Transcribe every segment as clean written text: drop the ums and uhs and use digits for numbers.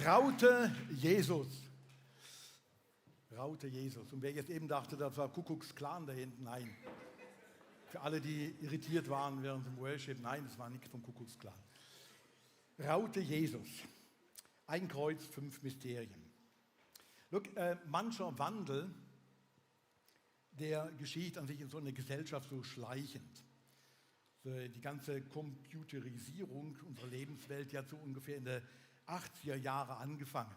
Raute Jesus. Raute Jesus. Und wer jetzt eben dachte, das war Kuckucksklan da hinten, nein. Für alle, die irritiert waren während dem Worship, nein, das war nichts vom Kuckucksklan. Raute Jesus. Ein Kreuz, 5 Mysterien. Look, mancher Wandel, der geschieht an sich in so einer Gesellschaft so schleichend. So, die ganze Computerisierung unserer Lebenswelt, die hat so ungefähr in den 80er Jahren angefangen.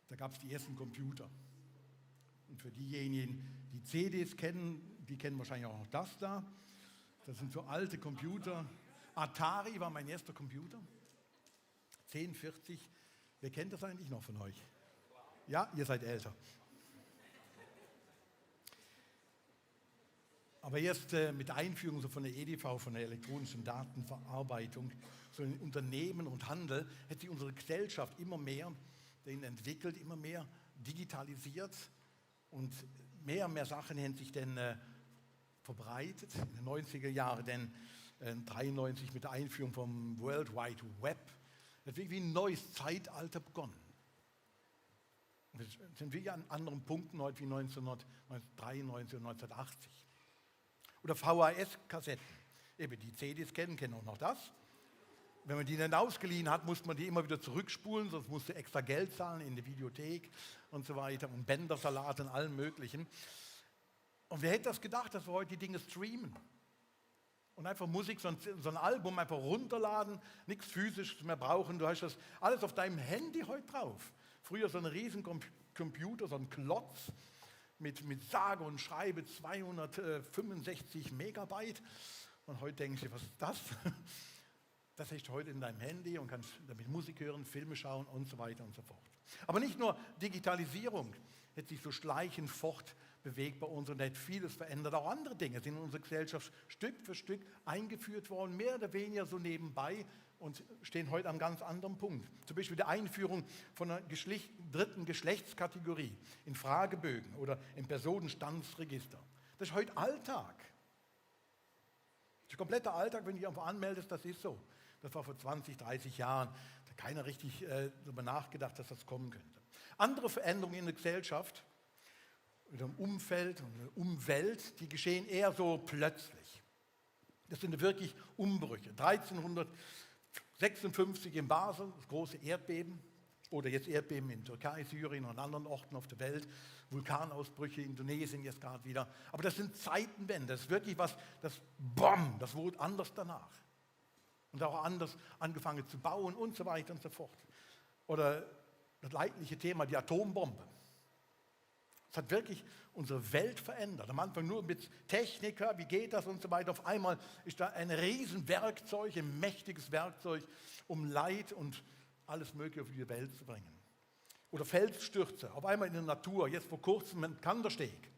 Da gab es die ersten Computer. Und für diejenigen, die CDs kennen, die kennen wahrscheinlich auch noch das da. Das sind so alte Computer. Atari war mein erster Computer. 1040. Wer kennt das eigentlich noch von euch? Ja, ihr seid älter. Aber erst mit der Einführung so von der EDV, von der elektronischen Datenverarbeitung, so in Unternehmen und Handel, hat sich unsere Gesellschaft immer mehr entwickelt, immer mehr digitalisiert und mehr Sachen haben sich dann verbreitet. In den 90er Jahren, dann 93 mit der Einführung vom World Wide Web, hat wirklich ein neues Zeitalter begonnen. Wir sind wirklich an anderen Punkten heute wie 1993 und 1980. Oder VHS-Kassetten. Eben die CDs kennen auch noch das. Wenn man die dann ausgeliehen hat, musste man die immer wieder zurückspulen, sonst musste extra Geld zahlen in die Videothek und so weiter und Bändersalat und allem Möglichen. Und wer hätte das gedacht, dass wir heute die Dinge streamen und einfach Musik, so ein Album einfach runterladen, nichts Physisches mehr brauchen. Du hast das alles auf deinem Handy heute drauf. Früher so ein riesen Computer, so ein Klotz mit sage und schreibe 265 Megabyte. Und heute denkst du, was ist das? Das hast du heute in deinem Handy und kannst damit Musik hören, Filme schauen und so weiter und so fort. Aber nicht nur Digitalisierung hat sich so schleichend fortbewegt bei uns und hat vieles verändert. Auch andere Dinge sind in unserer Gesellschaft Stück für Stück eingeführt worden, mehr oder weniger so nebenbei und stehen heute am ganz anderen Punkt. Zum Beispiel die Einführung von einer dritten Geschlechtskategorie in Fragebögen oder im Personenstandsregister. Das ist heute Alltag. Das ist kompletter Alltag, wenn du dich einfach anmeldest, das ist so. Das war vor 20, 30 Jahren. Da hat keiner richtig darüber nachgedacht, dass das kommen könnte. Andere Veränderungen in der Gesellschaft, in dem Umfeld und der Umwelt, die geschehen eher so plötzlich. Das sind wirklich Umbrüche. 1356 in Basel, das große Erdbeben. Oder jetzt Erdbeben in Türkei, Syrien und anderen Orten auf der Welt. Vulkanausbrüche in Indonesien jetzt gerade wieder. Aber das sind Zeitenwende. Das ist wirklich was, das wurde anders danach. Und auch anders angefangen zu bauen und so weiter und so fort. Oder das leidliche Thema, die Atombombe. Es hat wirklich unsere Welt verändert. Am Anfang nur mit Techniker, wie geht das und so weiter. Auf einmal ist da ein Riesenwerkzeug, ein mächtiges Werkzeug, um Leid und alles Mögliche auf die Welt zu bringen. Oder Felsstürze, auf einmal in der Natur, jetzt vor kurzem ein Kandersteg.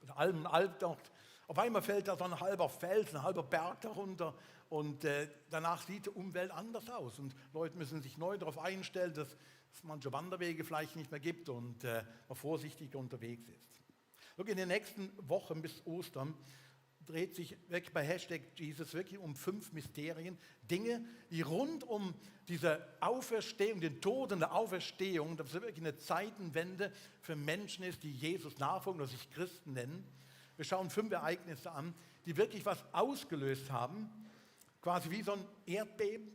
Oder Alp dort. Auf einmal fällt da so ein halber Fels, ein halber Berg darunter und danach sieht die Umwelt anders aus. Und Leute müssen sich neu darauf einstellen, dass es manche Wanderwege vielleicht nicht mehr gibt und man vorsichtiger unterwegs ist. In den nächsten Wochen bis Ostern dreht sich wirklich bei #Jesus wirklich um 5 Mysterien, Dinge, die rund um diese Auferstehung, den Tod und der Auferstehung, das wirklich eine Zeitenwende für Menschen ist, die Jesus nachfolgen oder sich Christen nennen. Wir schauen 5 Ereignisse an, die wirklich was ausgelöst haben, quasi wie so ein Erdbeben.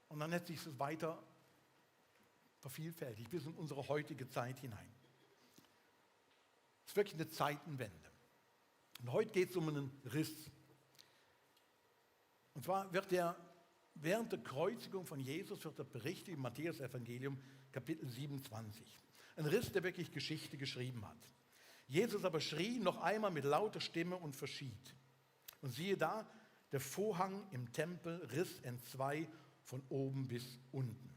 Und dann hat sich es weiter vervielfältigt bis in unsere heutige Zeit hinein. Es ist wirklich eine Zeitenwende. Und heute geht es um einen Riss. Und zwar wird während der Kreuzigung von Jesus wird berichtet im Matthäus-Evangelium, Kapitel 27. Ein Riss, der wirklich Geschichte geschrieben hat. Jesus aber schrie noch einmal mit lauter Stimme und verschied. Und siehe da, der Vorhang im Tempel riss entzwei von oben bis unten.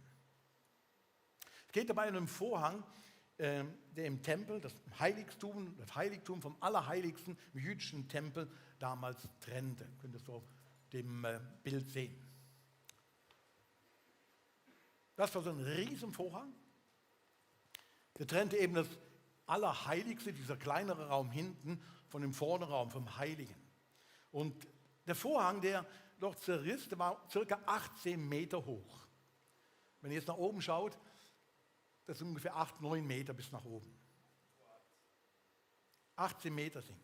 Es geht dabei um einen Vorhang, der im Tempel, das Heiligtum vom Allerheiligsten im jüdischen Tempel damals trennte. Ihr könnt das so auf dem Bild sehen. Das war so ein riesen Vorhang. Der trennte eben das Allerheiligste, dieser kleinere Raum hinten, von dem vorderen Raum, vom Heiligen. Und der Vorhang, der dort zerriss, der war ca. 18 Meter hoch. Wenn ihr jetzt nach oben schaut, das sind ungefähr 8, 9 Meter bis nach oben. 18 Meter sind.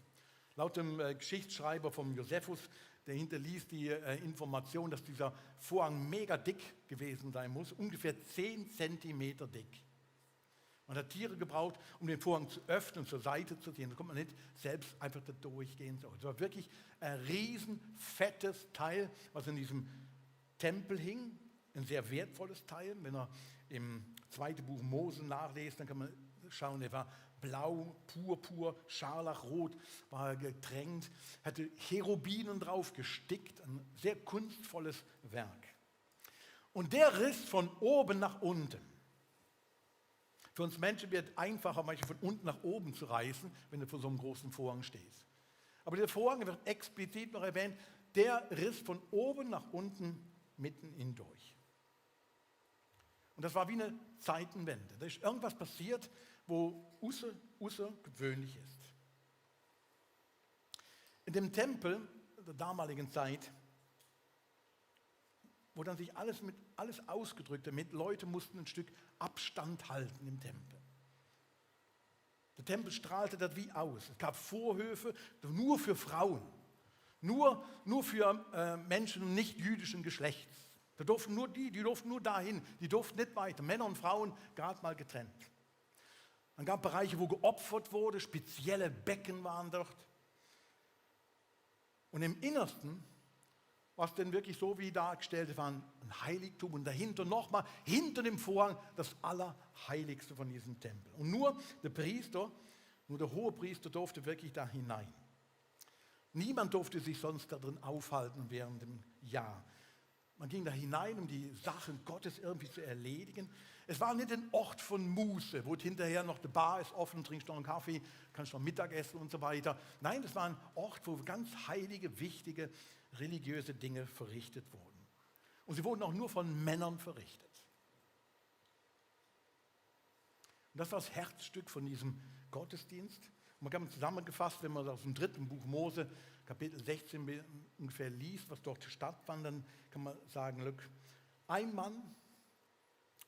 Laut dem Geschichtsschreiber vom Josephus, der hinterließ die Information, dass dieser Vorhang mega dick gewesen sein muss, ungefähr 10 Zentimeter dick. Man hat Tiere gebraucht, um den Vorhang zu öffnen und zur Seite zu ziehen. Da konnte man nicht selbst einfach da durchgehen. Es war wirklich ein riesen, fettes Teil, was in diesem Tempel hing. Ein sehr wertvolles Teil. Wenn er im 2. Buch Mose nachlest, dann kann man schauen, er war blau, purpur, scharlachrot, war getränkt, hatte Cherubinen drauf gestickt, ein sehr kunstvolles Werk. Und der riss von oben nach unten. Für uns Menschen wird es einfacher, manchmal von unten nach oben zu reißen, wenn du vor so einem großen Vorhang stehst. Aber der Vorhang wird explizit noch erwähnt, der riss von oben nach unten mitten hindurch. Und das war wie eine Zeitenwende. Da ist irgendwas passiert, wo außergewöhnlich ist. In dem Tempel der damaligen Zeit wurde dann sich alles ausgedrückt damit. Leute mussten ein Stück Abstand halten im Tempel. Der Tempel strahlte das wie aus. Es gab Vorhöfe nur für Frauen, nur für Menschen nicht jüdischen Geschlechts. Da durften nur die durften nur dahin, die durften nicht weiter. Männer und Frauen gerade mal getrennt. Dann gab es Bereiche, wo geopfert wurde, spezielle Becken waren dort. Und im Innersten war es denn wirklich so, wie dargestellt war, ein Heiligtum und dahinter nochmal, hinter dem Vorhang, das Allerheiligste von diesem Tempel. Und nur der Hohepriester durfte wirklich da hinein. Niemand durfte sich sonst darin aufhalten während dem Jahr. Man ging da hinein, um die Sachen Gottes irgendwie zu erledigen. Es war nicht ein Ort von Muße, wo hinterher noch die Bar ist offen, trinkst noch einen Kaffee, kannst noch Mittag essen und so weiter. Nein, es war ein Ort, wo ganz heilige, wichtige, religiöse Dinge verrichtet wurden. Und sie wurden auch nur von Männern verrichtet. Und das war das Herzstück von diesem Gottesdienst. Und man kann zusammengefasst, wenn man aus dem 3. Buch Mose, Kapitel 16 ungefähr liest, was dort stattfand, dann kann man sagen, look, ein Mann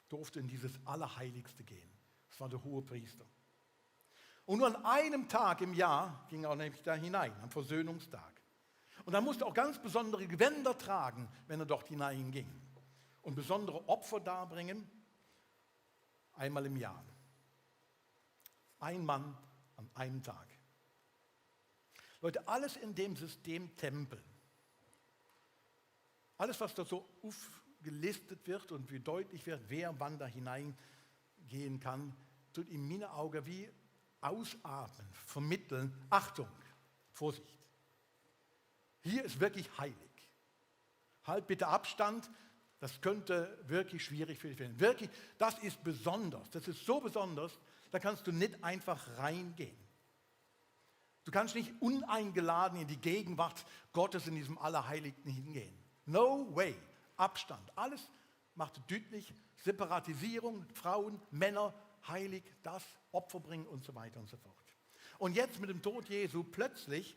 durfte in dieses Allerheiligste gehen. Das war der Hohepriester. Und nur an einem Tag im Jahr ging er nämlich da hinein, am Versöhnungstag. Und er musste auch ganz besondere Gewänder tragen, wenn er dort hineinging. Und besondere Opfer darbringen, einmal im Jahr. Ein Mann an einem Tag. Leute, alles in dem System Tempel, alles, was da so aufgelistet wird und wie deutlich wird, wer wann da hineingehen kann, tut in meinen Augen wie ausatmen, vermitteln, Achtung, Vorsicht. Hier ist wirklich heilig. Halt bitte Abstand, das könnte wirklich schwierig für dich werden. Wirklich, das ist besonders, das ist so besonders, da kannst du nicht einfach reingehen. Du kannst nicht uneingeladen in die Gegenwart Gottes in diesem Allerheiligsten hingehen. No way. Abstand. Alles macht deutlich. Separatisierung, Frauen, Männer, heilig, das, Opfer bringen und so weiter und so fort. Und jetzt mit dem Tod Jesu plötzlich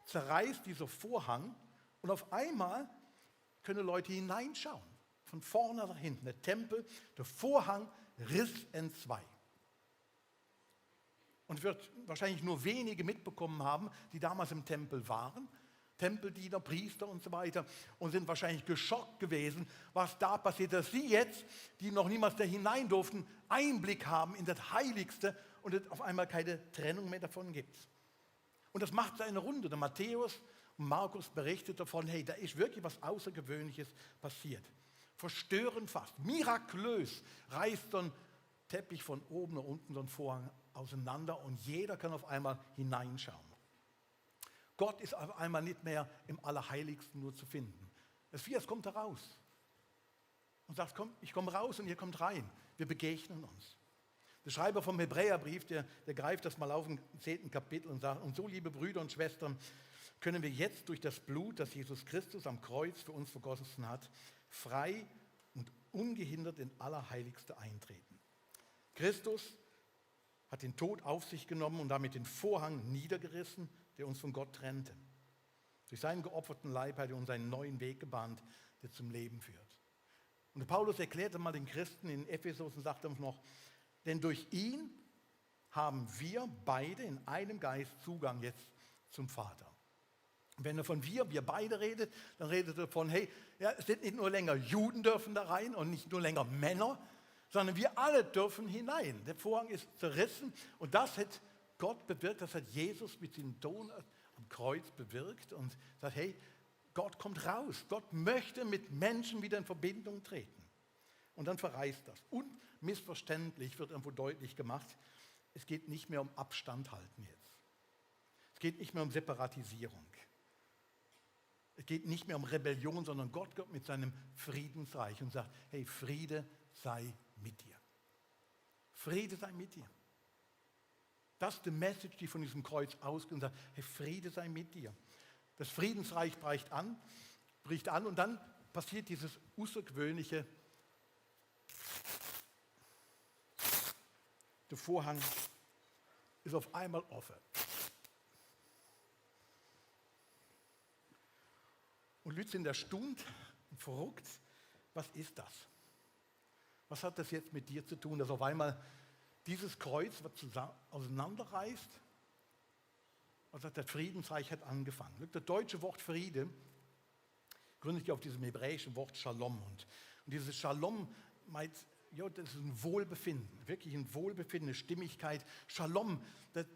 zerreißt dieser Vorhang und auf einmal können Leute hineinschauen. Von vorne nach hinten. Der Tempel, der Vorhang riss entzwei. Und wird wahrscheinlich nur wenige mitbekommen haben, die damals im Tempel waren, Tempeldiener, Priester und so weiter, und sind wahrscheinlich geschockt gewesen, was da passiert, dass sie jetzt, die noch niemals da hinein durften, Einblick haben in das Heiligste und es auf einmal keine Trennung mehr davon gibt. Und das macht seine Runde. Der Matthäus und Markus berichtet davon, hey, da ist wirklich was Außergewöhnliches passiert. Verstörend fast, mirakulös reißt so ein Teppich von oben nach unten, so ein Vorhang auseinander und jeder kann auf einmal hineinschauen. Gott ist auf einmal nicht mehr im Allerheiligsten nur zu finden. Das Fias kommt heraus und sagt, komm, ich komme raus und ihr kommt rein. Wir begegnen uns. Der Schreiber vom Hebräerbrief, der greift das mal auf im 10. Kapitel und sagt, und so, liebe Brüder und Schwestern, können wir jetzt durch das Blut, das Jesus Christus am Kreuz für uns vergossen hat, frei und ungehindert in Allerheiligste eintreten. Christus hat den Tod auf sich genommen und damit den Vorhang niedergerissen, der uns von Gott trennte. Durch seinen geopferten Leib hat er uns einen neuen Weg gebahnt, der zum Leben führt. Und Paulus erklärte mal den Christen in Ephesus und sagte uns noch, denn durch ihn haben wir beide in einem Geist Zugang jetzt zum Vater. Und wenn er von wir beide redet, dann redet er von, hey, ja, es sind nicht nur länger Juden dürfen da rein und nicht nur länger Männer, sondern wir alle dürfen hinein. Der Vorhang ist zerrissen und das hat Gott bewirkt, das hat Jesus mit seinem Tod am Kreuz bewirkt und sagt, hey, Gott kommt raus. Gott möchte mit Menschen wieder in Verbindung treten. Und dann verreißt das. Unmissverständlich wird irgendwo deutlich gemacht, es geht nicht mehr um Abstand halten jetzt. Es geht nicht mehr um Separatisierung. Es geht nicht mehr um Rebellion, sondern Gott kommt mit seinem Friedensreich und sagt, hey, Friede sei mit dir. Friede sei mit dir. Das ist die Message, die von diesem Kreuz ausgeht und sagt, hey, Friede sei mit dir. Das Friedensreich bricht an und dann passiert dieses außergewöhnliche, der Vorhang ist auf einmal offen. Und Leute sind erstaunt und verrückt, was ist das? Was hat das jetzt mit dir zu tun, dass auf einmal dieses Kreuz, was auseinanderreißt, also das Friedensreich hat angefangen. Das deutsche Wort Friede gründet sich auf diesem hebräischen Wort Shalom. Und dieses Shalom meint, ja, das ist ein Wohlbefinden, wirklich ein Wohlbefinden, eine Stimmigkeit. Shalom, das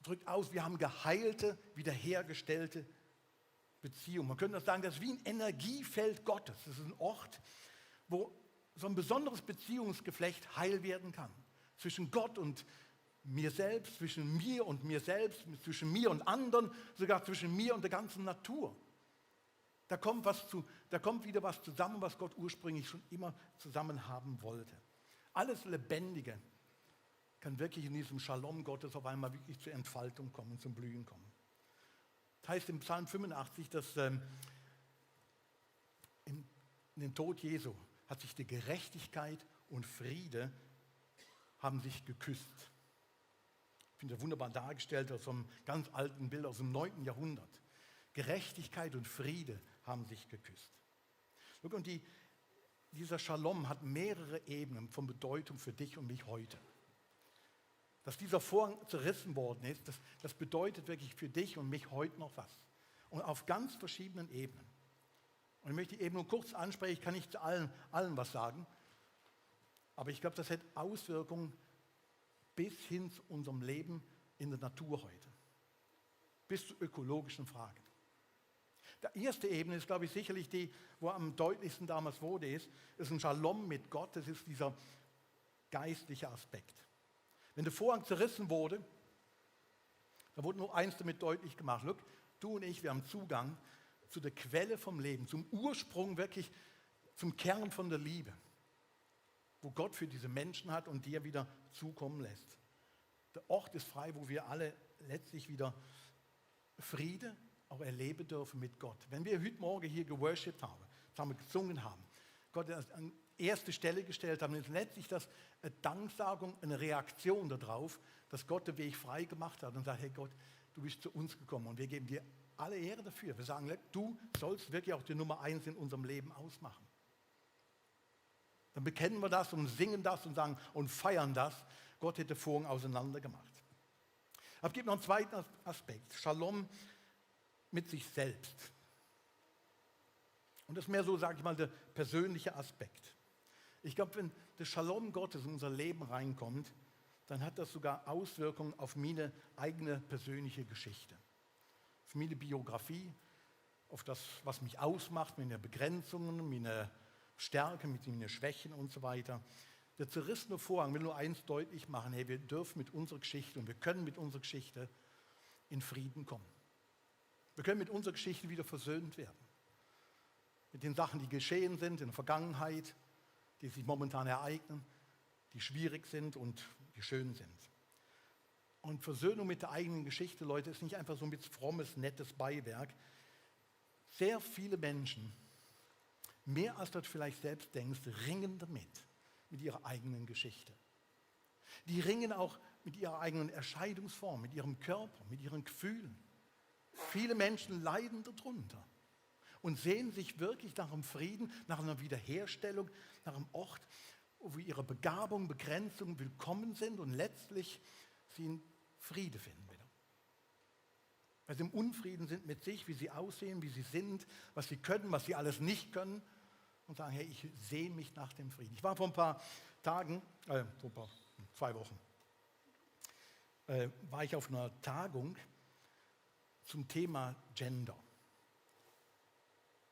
drückt aus, wir haben geheilte, wiederhergestellte Beziehungen. Man könnte auch sagen, das ist wie ein Energiefeld Gottes. Das ist ein Ort, wo so ein besonderes Beziehungsgeflecht heil werden kann. Zwischen Gott und mir selbst, zwischen mir und mir selbst, zwischen mir und anderen, sogar zwischen mir und der ganzen Natur. Da kommt wieder was zusammen, was Gott ursprünglich schon immer zusammen haben wollte. Alles Lebendige kann wirklich in diesem Shalom Gottes auf einmal wirklich zur Entfaltung kommen, zum Blühen kommen. Das heißt im Psalm 85, dass in dem Tod Jesu hat sich die Gerechtigkeit und Friede haben sich geküsst. Ich finde das wunderbar dargestellt aus einem ganz alten Bild aus dem 9. Jahrhundert. Gerechtigkeit und Friede haben sich geküsst. Und dieser Shalom hat mehrere Ebenen von Bedeutung für dich und mich heute. Dass dieser Vorhang zerrissen worden ist, das bedeutet wirklich für dich und mich heute noch was. Und auf ganz verschiedenen Ebenen. Und ich möchte die eben nur kurz ansprechen, ich kann nicht zu allen was sagen, aber ich glaube, das hat Auswirkungen bis hin zu unserem Leben in der Natur heute. Bis zu ökologischen Fragen. Die erste Ebene ist, glaube ich, sicherlich die, wo am deutlichsten damals wurde, ist ein Shalom mit Gott, das ist dieser geistliche Aspekt. Wenn der Vorhang zerrissen wurde, da wurde nur eins damit deutlich gemacht. Look, du und ich, wir haben Zugang zu der Quelle vom Leben, zum Ursprung wirklich, zum Kern von der Liebe, wo Gott für diese Menschen hat und dir wieder zukommen lässt. Der Ort ist frei, wo wir alle letztlich wieder Friede auch erleben dürfen mit Gott. Wenn wir heute Morgen hier geworshipped haben, zusammen gesungen haben, Gott an erste Stelle gestellt haben, ist letztlich das eine Danksagung, eine Reaktion darauf, dass Gott den Weg frei gemacht hat und sagt, hey Gott, du bist zu uns gekommen und wir geben dir alle Ehre dafür. Wir sagen, du sollst wirklich auch die Nummer 1 in unserem Leben ausmachen. Dann bekennen wir das und singen das und sagen und feiern das. Gott hätte Vorhang auseinander gemacht. Aber es gibt noch einen zweiten Aspekt, Shalom mit sich selbst. Und das ist mehr so, sage ich mal, der persönliche Aspekt. Ich glaube, wenn der Shalom Gottes in unser Leben reinkommt, dann hat das sogar Auswirkungen auf meine eigene persönliche Geschichte. Auf meine Biografie, auf das, was mich ausmacht, meine Begrenzungen, meine Stärken, mit meinen Schwächen und so weiter. Der zerrissene Vorhang will nur eins deutlich machen, hey, wir dürfen mit unserer Geschichte und wir können mit unserer Geschichte in Frieden kommen. Wir können mit unserer Geschichte wieder versöhnt werden. Mit den Sachen, die geschehen sind in der Vergangenheit, die sich momentan ereignen, die schwierig sind und die schön sind. Und Versöhnung mit der eigenen Geschichte, Leute, ist nicht einfach so ein bisschen frommes, nettes Beiwerk. Sehr viele Menschen, mehr als du vielleicht selbst denkst, ringen damit, mit ihrer eigenen Geschichte. Die ringen auch mit ihrer eigenen Erscheinungsform, mit ihrem Körper, mit ihren Gefühlen. Viele Menschen leiden darunter. und sehnen sich wirklich nach einem Frieden, nach einer Wiederherstellung, nach einem Ort, wo ihre Begabung, Begrenzungen willkommen sind und letztlich sie einen Friede finden wieder. Weil sie im Unfrieden sind mit sich, wie sie aussehen, wie sie sind, was sie können, was sie alles nicht können und sagen, hey, ich sehne mich nach dem Frieden. Ich war vor ein paar Tagen, 2 Wochen, war ich auf einer Tagung zum Thema Gender.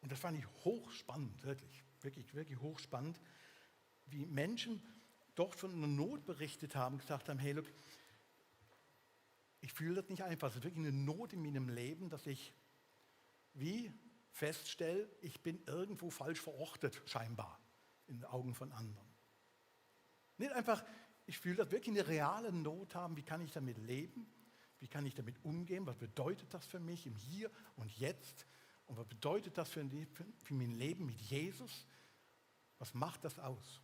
Und das fand ich hochspannend, wirklich, wirklich, wirklich hochspannend, wie Menschen doch von einer Not berichtet haben, gesagt haben, hey, look, ich fühle das nicht einfach, es ist wirklich eine Not in meinem Leben, dass ich wie feststelle, ich bin irgendwo falsch verortet, scheinbar, in den Augen von anderen. Nicht einfach, ich fühle das wirklich eine reale Not haben, wie kann ich damit leben, wie kann ich damit umgehen, was bedeutet das für mich im Hier und Jetzt und was bedeutet das für mein Leben mit Jesus, was macht das aus?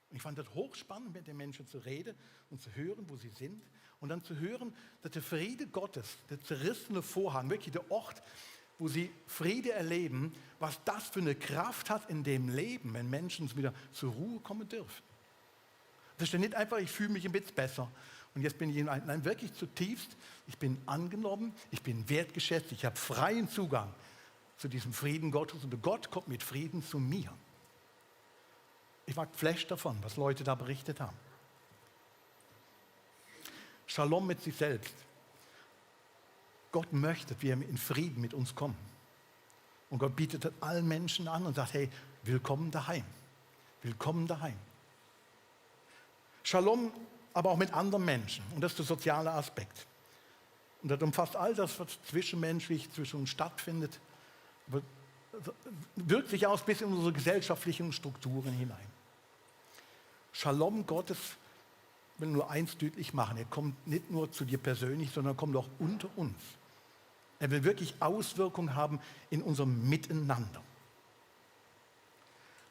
Und ich fand das hochspannend, mit den Menschen zu reden und zu hören, wo sie sind und dann zu hören, dass der Friede Gottes, der zerrissene Vorhang, wirklich der Ort, wo sie Friede erleben, was das für eine Kraft hat in dem Leben, wenn Menschen wieder zur Ruhe kommen dürfen. Das ist ja nicht einfach, ich fühle mich ein bisschen besser und jetzt bin ich nein, wirklich zutiefst, ich bin angenommen, ich bin wertgeschätzt, ich habe freien Zugang zu diesem Frieden Gottes und Gott kommt mit Frieden zu mir. Ich war geflasht davon, was Leute da berichtet haben. Shalom mit sich selbst. Gott möchte, dass wir in Frieden mit uns kommen. Und Gott bietet das allen Menschen an und sagt, hey, willkommen daheim. Willkommen daheim. Shalom, aber auch mit anderen Menschen. Und das ist der soziale Aspekt. Und das umfasst all das, was zwischenmenschlich zwischen uns stattfindet, wirkt sich aus bis in unsere gesellschaftlichen Strukturen hinein. Shalom Gottes will nur eins deutlich machen. Er kommt nicht nur zu dir persönlich, sondern er kommt auch unter uns. Er will wirklich Auswirkungen haben in unserem Miteinander.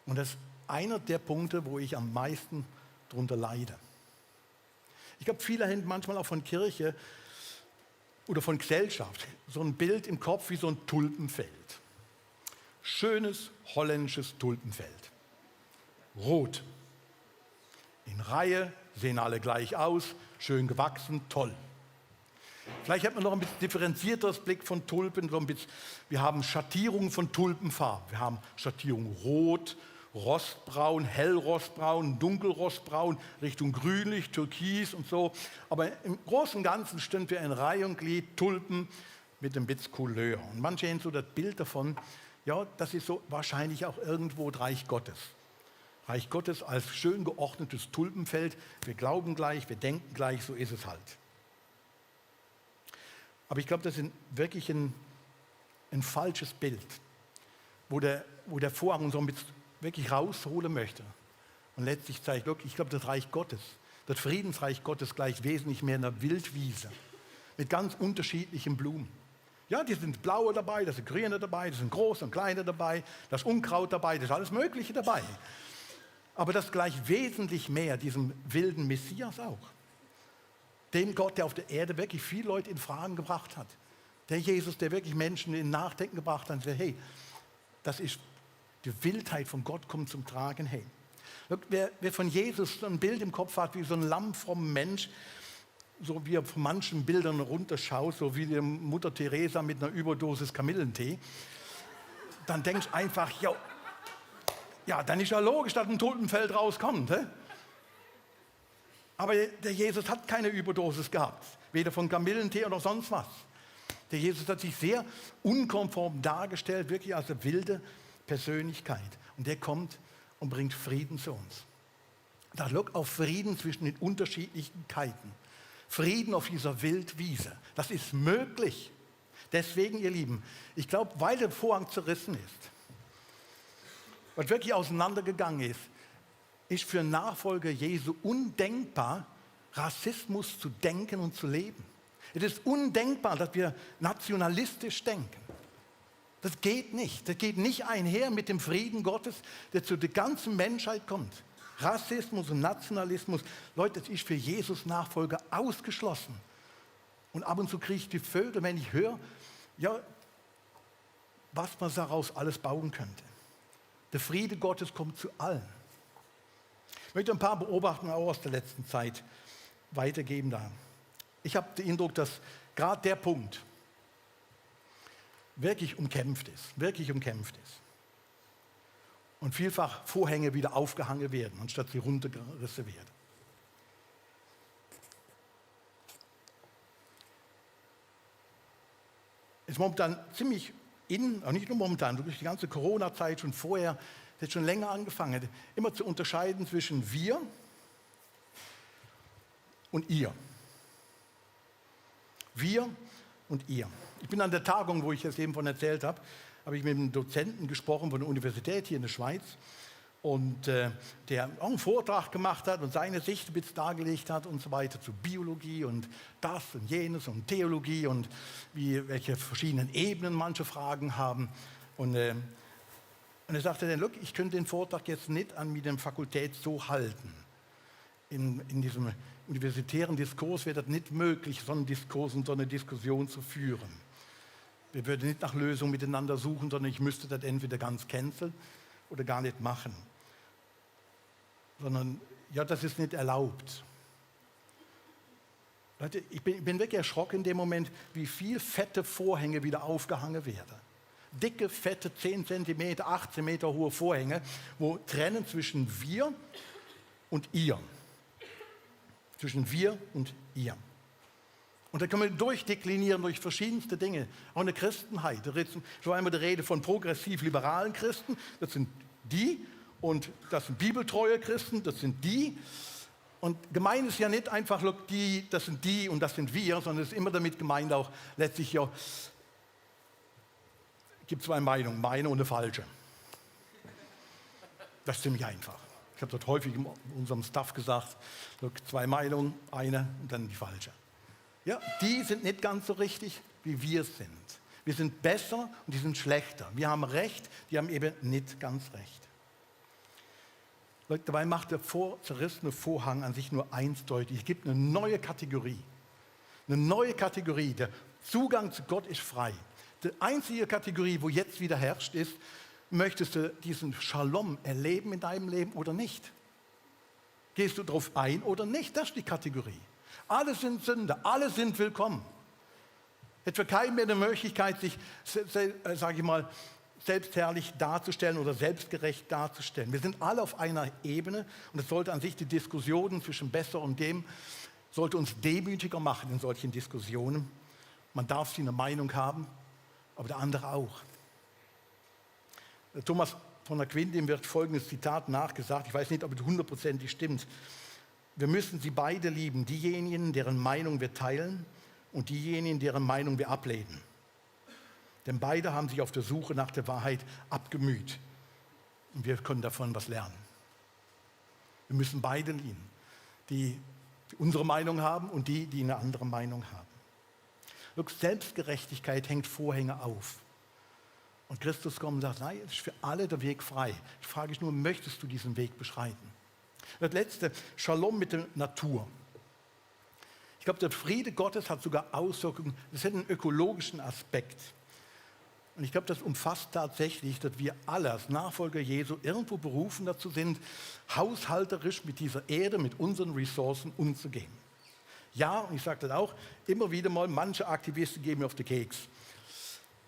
Und das ist einer der Punkte, wo ich am meisten darunter leide. Ich glaube, viele haben manchmal auch von Kirche oder von Gesellschaft so ein Bild im Kopf wie so ein Tulpenfeld. Schönes holländisches Tulpenfeld. Rot. In Reihe, sehen alle gleich aus, schön gewachsen, toll. Vielleicht hat man noch ein bisschen differenzierteres Blick von Tulpen. So ein bisschen, wir haben Schattierungen von Tulpenfarben. Wir haben Schattierungen rot, rostbraun, hellrostbraun, dunkelrostbraun, Richtung grünlich, türkis und so. Aber im Großen und Ganzen stehen wir in Reihe und Glied Tulpen mit ein bisschen Couleur. Und manche haben so das Bild davon, ja, das ist so wahrscheinlich auch irgendwo das Reich Gottes. Reich Gottes als schön geordnetes Tulpenfeld. Wir glauben gleich, wir denken gleich, so ist es halt. Aber ich glaube, das ist wirklich ein falsches Bild, wo der Vorhang so ein bisschen wirklich rausholen möchte. Und letztlich zeigt, ich glaube, das Reich Gottes, das Friedensreich Gottes gleicht wesentlich mehr einer Wildwiese mit ganz unterschiedlichen Blumen. Ja, die sind blaue dabei, da sind grüne dabei, da sind große und kleine dabei, da ist Unkraut dabei, da ist alles Mögliche dabei. Aber das gleicht wesentlich mehr diesem wilden Messias auch. Dem Gott, der auf der Erde wirklich viele Leute in Fragen gebracht hat. Der Jesus, der wirklich Menschen in Nachdenken gebracht hat und sagt, hey, das ist die Wildheit von Gott kommt zum Tragen. Hey, wer von Jesus ein Bild im Kopf hat, wie so ein lammfrommer Mensch, so wie er von manchen Bildern runterschaut, so wie die Mutter Teresa mit einer Überdosis Kamillentee, dann denkst du einfach, ja, dann ist ja logisch, dass ein Tulpenfeld rauskommt. He? Aber der Jesus hat keine Überdosis gehabt, weder von Kamillentee oder sonst was. Der Jesus hat sich sehr unkonform dargestellt, wirklich als eine wilde Persönlichkeit. Und der kommt und bringt Frieden zu uns. Da look auf Frieden zwischen den Unterschiedlichkeiten. Frieden auf dieser Wildwiese. Das ist möglich. Deswegen, ihr Lieben, ich glaube, weil der Vorhang zerrissen ist, was wirklich auseinandergegangen ist, ist für Nachfolger Jesu undenkbar, Rassismus zu denken und zu leben. Es ist undenkbar, dass wir nationalistisch denken. Das geht nicht. Das geht nicht einher mit dem Frieden Gottes, der zu der ganzen Menschheit kommt. Rassismus und Nationalismus, Leute, das ist für Jesus Nachfolger ausgeschlossen. Und ab und zu kriege ich die Vögel, wenn ich höre, ja, was man daraus alles bauen könnte. Der Friede Gottes kommt zu allen. Ich möchte ein paar Beobachtungen auch aus der letzten Zeit weitergeben da. Ich habe den Eindruck, dass gerade der Punkt wirklich umkämpft ist. Und vielfach Vorhänge wieder aufgehangen werden, anstatt sie runtergerissen werden. Es ist momentan ziemlich auch nicht nur momentan, durch die ganze Corona-Zeit schon vorher, das hat schon länger angefangen, immer zu unterscheiden zwischen wir und ihr. Wir und ihr. Ich bin an der Tagung, wo ich jetzt eben von erzählt habe, habe ich mit einem Dozenten gesprochen von der Universität hier in der Schweiz und der auch einen Vortrag gemacht hat und seine Sicht mit dargelegt hat und so weiter zu Biologie und das und jenes und Theologie und welche verschiedenen Ebenen manche Fragen haben. Und er sagte dann, look, ich könnte den Vortrag jetzt nicht an mit der Fakultät so halten. In diesem universitären Diskurs wäre das nicht möglich, so einen Diskurs und so eine Diskussion zu führen. Wir würden nicht nach Lösungen miteinander suchen, sondern ich müsste das entweder ganz canceln oder gar nicht machen. Sondern, ja, das ist nicht erlaubt. Leute, ich bin wirklich erschrocken in dem Moment, wie viel fette Vorhänge wieder aufgehangen werden. Dicke, fette, 10 cm, 18 Meter hohe Vorhänge, wo trennen zwischen wir und ihr. Zwischen wir und ihr. Und da können wir durchdeklinieren durch verschiedenste Dinge. Auch eine Christenheit. Da ist schon einmal die Rede von progressiv-liberalen Christen. Das sind die. Und das sind bibeltreue Christen. Das sind die. Und gemeint ist ja nicht einfach, das sind die und das sind wir, sondern es ist immer damit gemeint auch letztlich ja, es gibt zwei Meinungen, meine und eine falsche. Das ist ziemlich einfach. Ich habe das häufig in unserem Staff gesagt, zwei Meinungen, eine und dann die falsche. Ja, die sind nicht ganz so richtig, wie wir sind. Wir sind besser und die sind schlechter. Wir haben Recht, die haben eben nicht ganz recht. Leute, dabei macht der zerrissene Vorhang an sich nur eins deutlich. Es gibt eine neue Kategorie. Eine neue Kategorie. Der Zugang zu Gott ist frei. Die einzige Kategorie, wo jetzt wieder herrscht, ist, möchtest du diesen Shalom erleben in deinem Leben oder nicht? Gehst du darauf ein oder nicht? Das ist die Kategorie. Alle sind Sünder, alle sind willkommen. Es für keinen mehr eine Möglichkeit, sich, sage ich mal, selbstherrlich darzustellen oder selbstgerecht darzustellen. Wir sind alle auf einer Ebene und es sollte an sich die Diskussionen zwischen besser und dem, sollte uns demütiger machen in solchen Diskussionen. Man darf sie eine Meinung haben, aber der andere auch. Thomas von Aquin, dem wird folgendes Zitat nachgesagt, ich weiß nicht, ob es 100% stimmt. Wir müssen sie beide lieben, diejenigen, deren Meinung wir teilen und diejenigen, deren Meinung wir ablehnen. Denn beide haben sich auf der Suche nach der Wahrheit abgemüht. Und wir können davon was lernen. Wir müssen beide lieben, die unsere Meinung haben und die eine andere Meinung haben. Look, Selbstgerechtigkeit hängt Vorhänge auf. Und Christus kommt und sagt, nein, es ist für alle der Weg frei. Ich frage dich nur, möchtest du diesen Weg beschreiten? Das letzte, Shalom mit der Natur. Ich glaube, der Friede Gottes hat sogar Auswirkungen, das hat einen ökologischen Aspekt. Und ich glaube, das umfasst tatsächlich, dass wir alle als Nachfolger Jesu irgendwo berufen dazu sind, haushalterisch mit dieser Erde, mit unseren Ressourcen umzugehen. Ja, und ich sage das auch, immer wieder mal, manche Aktivisten geben mir auf den Keks.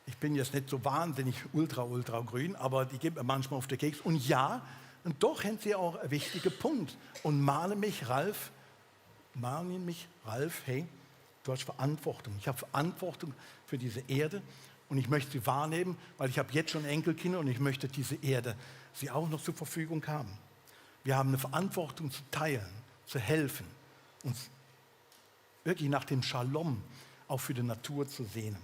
Ich bin jetzt nicht so wahnsinnig ultra grün, aber die geben mir manchmal auf den Keks. Und ja, und doch haben sie auch einen wichtigen Punkt. Und mahnen mich, Ralf, hey, du hast Verantwortung. Ich habe Verantwortung für diese Erde und ich möchte sie wahrnehmen, weil ich habe jetzt schon Enkelkinder und ich möchte diese Erde, sie auch noch zur Verfügung haben. Wir haben eine Verantwortung zu teilen, zu helfen, uns wirklich nach dem Shalom auch für die Natur zu sehnen.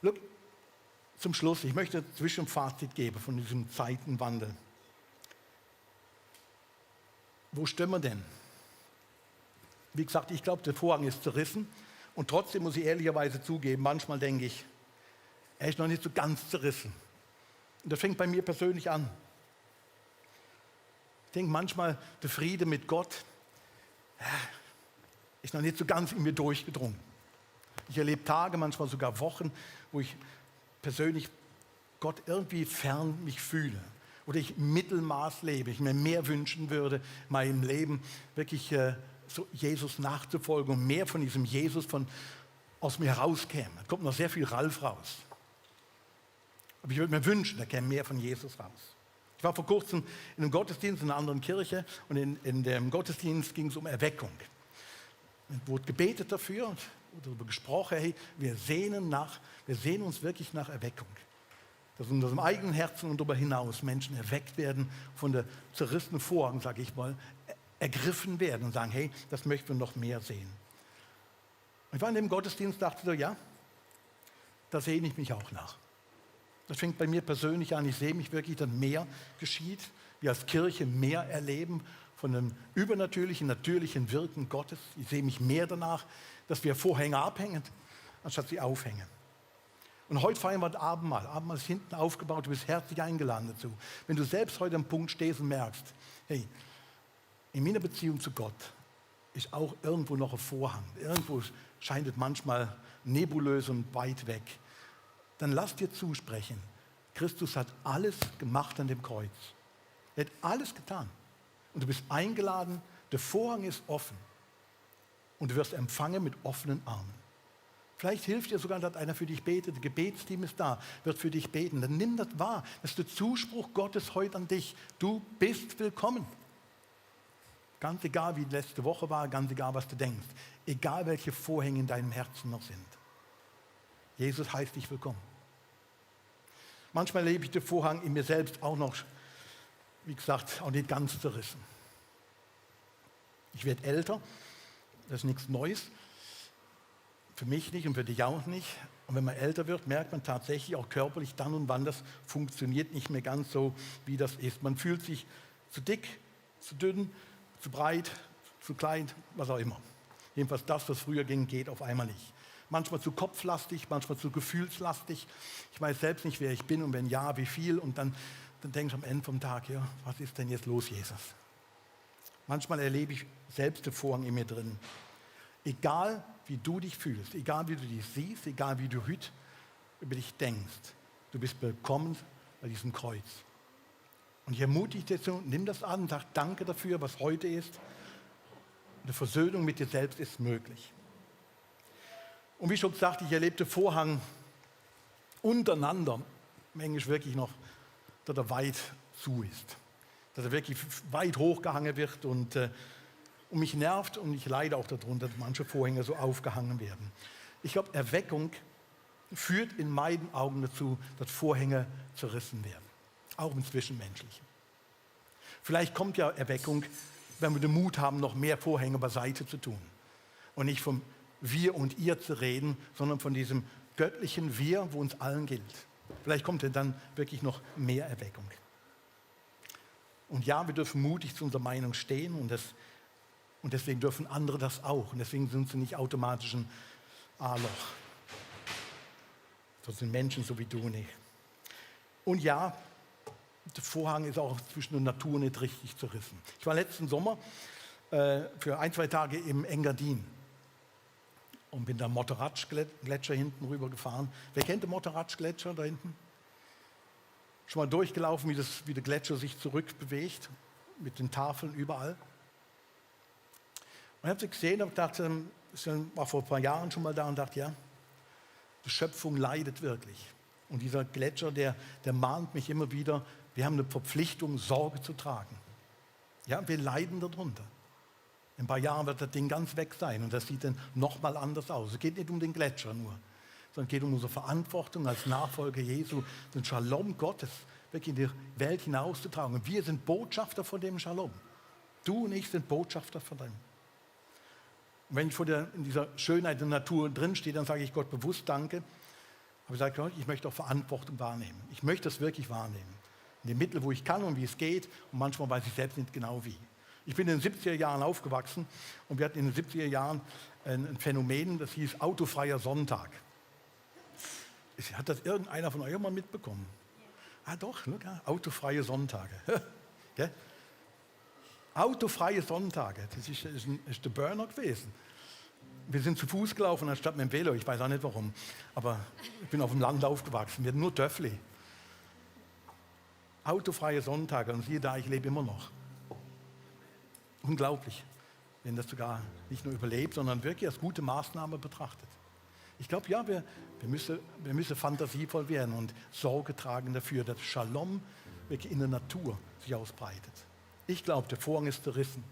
Look, zum Schluss, ich möchte ein Zwischenfazit geben von diesem Zeitenwandel. Wo stehen wir denn? Wie gesagt, ich glaube, der Vorhang ist zerrissen und trotzdem muss ich ehrlicherweise zugeben, manchmal denke ich, er ist noch nicht so ganz zerrissen. Und das fängt bei mir persönlich an. Ich denke manchmal, der Friede mit Gott ist noch nicht so ganz in mir durchgedrungen. Ich erlebe Tage, manchmal sogar Wochen, wo ich persönlich Gott irgendwie fern mich fühle oder ich Mittelmaß lebe, ich mir mehr wünschen würde, in meinem Leben wirklich so Jesus nachzufolgen und mehr von diesem Jesus aus mir herauskäme. Da kommt noch sehr viel Ralf raus. Aber ich würde mir wünschen, da käme mehr von Jesus raus. Ich war vor kurzem in einem Gottesdienst in einer anderen Kirche und in dem Gottesdienst ging es um Erweckung. Es wurde gebetet dafür und darüber gesprochen, hey, wir sehnen uns wirklich nach Erweckung. Dass in unserem eigenen Herzen und darüber hinaus Menschen erweckt werden, von der zerrissenen Vorhang, sage ich mal, ergriffen werden und sagen, hey, das möchten wir noch mehr sehen. Und ich war in dem Gottesdienst und dachte so, ja, da sehne ich mich auch nach. Das fängt bei mir persönlich an. Ich sehe mich wirklich, dass mehr geschieht. Wir als Kirche mehr erleben von dem übernatürlichen, natürlichen Wirken Gottes. Ich sehe mich mehr danach, dass wir Vorhänge abhängen, anstatt sie aufhängen. Und heute feiern wir das Abendmahl. Abendmahl ist hinten aufgebaut, du bist herzlich eingeladen dazu. Wenn du selbst heute am Punkt stehst und merkst, hey, in meiner Beziehung zu Gott ist auch irgendwo noch ein Vorhang. Irgendwo scheint es manchmal nebulös und weit weg. Dann lass dir zusprechen, Christus hat alles gemacht an dem Kreuz. Er hat alles getan. Und du bist eingeladen, der Vorhang ist offen. Und du wirst empfangen mit offenen Armen. Vielleicht hilft dir sogar, dass einer für dich betet. Das Gebetsteam ist da, wird für dich beten. Dann nimm das wahr. Das ist der Zuspruch Gottes heute an dich. Du bist willkommen. Ganz egal, wie die letzte Woche war, ganz egal, was du denkst. Egal, welche Vorhänge in deinem Herzen noch sind. Jesus heißt dich willkommen. Manchmal erlebe ich den Vorhang in mir selbst auch noch, wie gesagt, auch nicht ganz zerrissen. Ich werde älter, das ist nichts Neues. Für mich nicht und für dich auch nicht. Und wenn man älter wird, merkt man tatsächlich auch körperlich dann und wann, das funktioniert nicht mehr ganz so, wie das ist. Man fühlt sich zu dick, zu dünn, zu breit, zu klein, was auch immer. Jedenfalls das, was früher ging, geht auf einmal nicht. Manchmal zu kopflastig, manchmal zu gefühlslastig. Ich weiß selbst nicht, wer ich bin und wenn ja, wie viel. Und dann denke ich am Ende vom Tag, ja, was ist denn jetzt los, Jesus? Manchmal erlebe ich selbst den Vorhang in mir drin. Egal, wie du dich fühlst, egal, wie du dich siehst, egal, wie du heute über dich denkst, du bist willkommen bei diesem Kreuz. Und ich ermutige dich dazu, nimm das an und sag danke dafür, was heute ist. Eine Versöhnung mit dir selbst ist möglich. Und wie schon gesagt, ich erlebte Vorhang untereinander, manchmal wirklich noch, dass er weit zu ist. Dass er wirklich weit hochgehangen wird und mich nervt und ich leide auch darunter, dass manche Vorhänge so aufgehangen werden. Ich glaube, Erweckung führt in meinen Augen dazu, dass Vorhänge zerrissen werden. Auch im Zwischenmenschlichen. Vielleicht kommt ja Erweckung, wenn wir den Mut haben, noch mehr Vorhänge beiseite zu tun. Und nicht vom Wir und Ihr zu reden, sondern von diesem göttlichen Wir, wo uns allen gilt. Vielleicht kommt ja dann wirklich noch mehr Erweckung. Und ja, wir dürfen mutig zu unserer Meinung stehen und deswegen dürfen andere das auch. Und deswegen sind sie nicht automatisch ein A-Loch. Das sind Menschen so wie du nicht. Und ja, der Vorhang ist auch zwischen der Natur nicht richtig zerrissen. Ich war letzten Sommer für 1-2 Tage im Engadin und bin da am Motoratsch-Gletscher hinten rüber gefahren. Wer kennt den Motoratsch-Gletscher da hinten? Schon mal durchgelaufen, wie der Gletscher sich zurückbewegt, mit den Tafeln überall. Und ich habe sie gesehen und dachte, ich war vor ein paar Jahren schon mal da und dachte, ja, die Schöpfung leidet wirklich. Und dieser Gletscher, der mahnt mich immer wieder, wir haben eine Verpflichtung, Sorge zu tragen. Ja, wir leiden darunter. In ein paar Jahren wird das Ding ganz weg sein und das sieht dann nochmal anders aus. Es geht nicht um den Gletscher nur, sondern es geht um unsere Verantwortung als Nachfolger Jesu, den Shalom Gottes wirklich in die Welt hinauszutragen. Und wir sind Botschafter von dem Shalom. Du und ich sind Botschafter von dem. Und wenn ich in dieser Schönheit der Natur drinstehe, dann sage ich Gott bewusst Danke. Aber ich sage Gott, ich möchte auch Verantwortung wahrnehmen. Ich möchte das wirklich wahrnehmen. In den Mitteln, wo ich kann und wie es geht. Und manchmal weiß ich selbst nicht genau wie. Ich bin in den 70er Jahren aufgewachsen und wir hatten in den 70er Jahren ein Phänomen, das hieß autofreier Sonntag. Hat das irgendeiner von euch mal mitbekommen? Ah doch, look, autofreie Sonntage. Okay? Autofreie Sonntage, das ist der Burner gewesen. Wir sind zu Fuß gelaufen anstatt mit dem Velo. Ich weiß auch nicht warum. Aber ich bin auf dem Land aufgewachsen. Wir hatten nur Töffli. Autofreie Sonntage. Und siehe da, ich lebe immer noch. Unglaublich. Wenn das sogar nicht nur überlebt, sondern wirklich als gute Maßnahme betrachtet. Ich glaube, ja, wir müssen fantasievoll werden und Sorge tragen dafür, dass Shalom wirklich in der Natur sich ausbreitet. Ich glaube, der Vorhang ist zerrissen.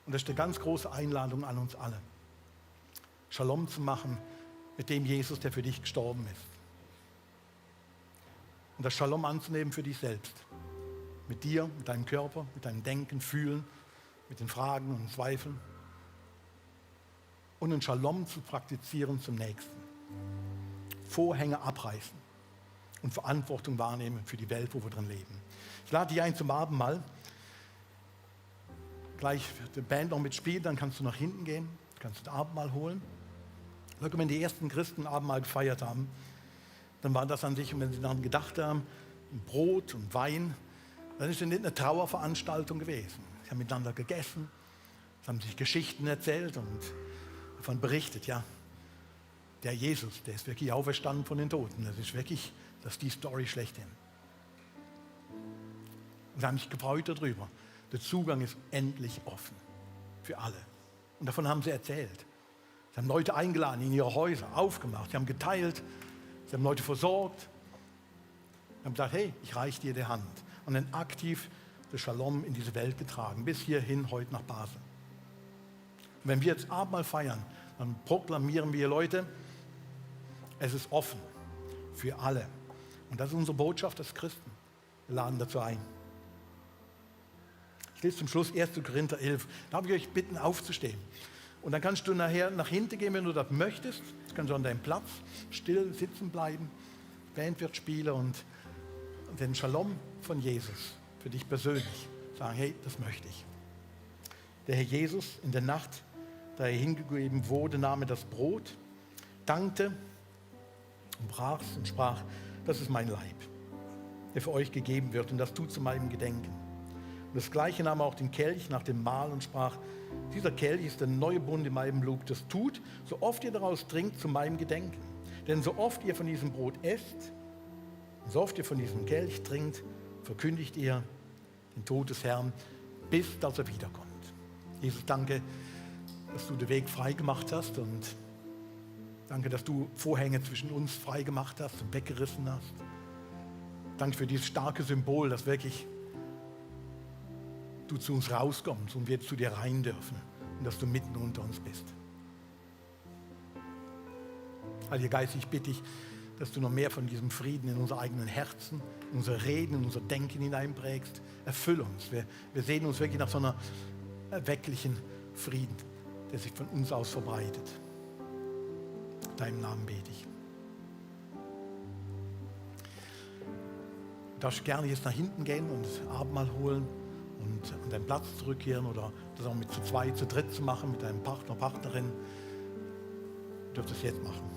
Und das ist eine ganz große Einladung an uns alle. Shalom zu machen mit dem Jesus, der für dich gestorben ist. Und das Shalom anzunehmen für dich selbst. Mit dir, mit deinem Körper, mit deinem Denken, Fühlen, mit den Fragen und Zweifeln. Und ein Shalom zu praktizieren zum Nächsten. Vorhänge abreißen und Verantwortung wahrnehmen für die Welt, wo wir drin leben. Ich lade dich ein zum Abendmahl. Gleich wird die Band noch mitspielen, dann kannst du nach hinten gehen, kannst du das Abendmahl holen. Wenn die ersten Christen Abendmahl gefeiert haben, dann war das an sich, und wenn sie daran gedacht haben, Brot und Wein, dann ist es nicht eine Trauerveranstaltung gewesen. Sie haben miteinander gegessen, sie haben sich Geschichten erzählt und davon berichtet, ja, der Jesus, der ist wirklich auferstanden von den Toten. Das ist die Story schlechthin. Und sie haben sich gefreut darüber. Der Zugang ist endlich offen für alle. Und davon haben sie erzählt. Sie haben Leute eingeladen in ihre Häuser, aufgemacht, sie haben geteilt, sie haben Leute versorgt. Sie haben gesagt, hey, ich reiche dir die Hand. Und dann aktiv das Shalom in diese Welt getragen, bis hierhin, heute nach Basel. Und wenn wir jetzt Abendmahl feiern, dann proklamieren wir, Leute, es ist offen für alle. Und das ist unsere Botschaft als Christen. Wir laden dazu ein. Ich lese zum Schluss 1. Korinther 11. Darf ich euch bitten, aufzustehen? Und dann kannst du nachher nach hinten gehen, wenn du das möchtest. Du kannst an deinem Platz still sitzen bleiben. Die Band wird spielen und den Shalom von Jesus für dich persönlich sagen, hey, das möchte ich. Der Herr Jesus in der Nacht, da er hingegeben wurde, nahm er das Brot, dankte und brach es und sprach, das ist mein Leib, der für euch gegeben wird und das tut zu meinem Gedenken. Und das Gleiche nahm er auch den Kelch nach dem Mahl und sprach, dieser Kelch ist der neue Bund in meinem Blut, das tut, so oft ihr daraus trinkt, zu meinem Gedenken. Denn so oft ihr von diesem Brot esst, und so oft ihr von diesem Kelch trinkt, verkündigt ihr den Tod des Herrn, bis dass er wiederkommt. Jesus, danke, dass du den Weg frei gemacht hast und danke, dass du Vorhänge zwischen uns frei gemacht hast und weggerissen hast. Danke für dieses starke Symbol, dass wirklich du zu uns rauskommst und wir zu dir rein dürfen und dass du mitten unter uns bist. Heiliger Geist, ich bitte dich, dass du noch mehr von diesem Frieden in unsere eigenen Herzen, in unser Reden, in unser Denken hineinprägst. Erfüll uns. Wir sehen uns wirklich nach so einer erwecklichen Frieden, der sich von uns aus verbreitet. In deinem Namen bete ich. Du darfst gerne jetzt nach hinten gehen und das Abendmahl holen und an deinen Platz zurückkehren oder das auch mit zu zweit, zu dritt zu machen, mit deinem Partner, Partnerin. Du dürft es jetzt machen.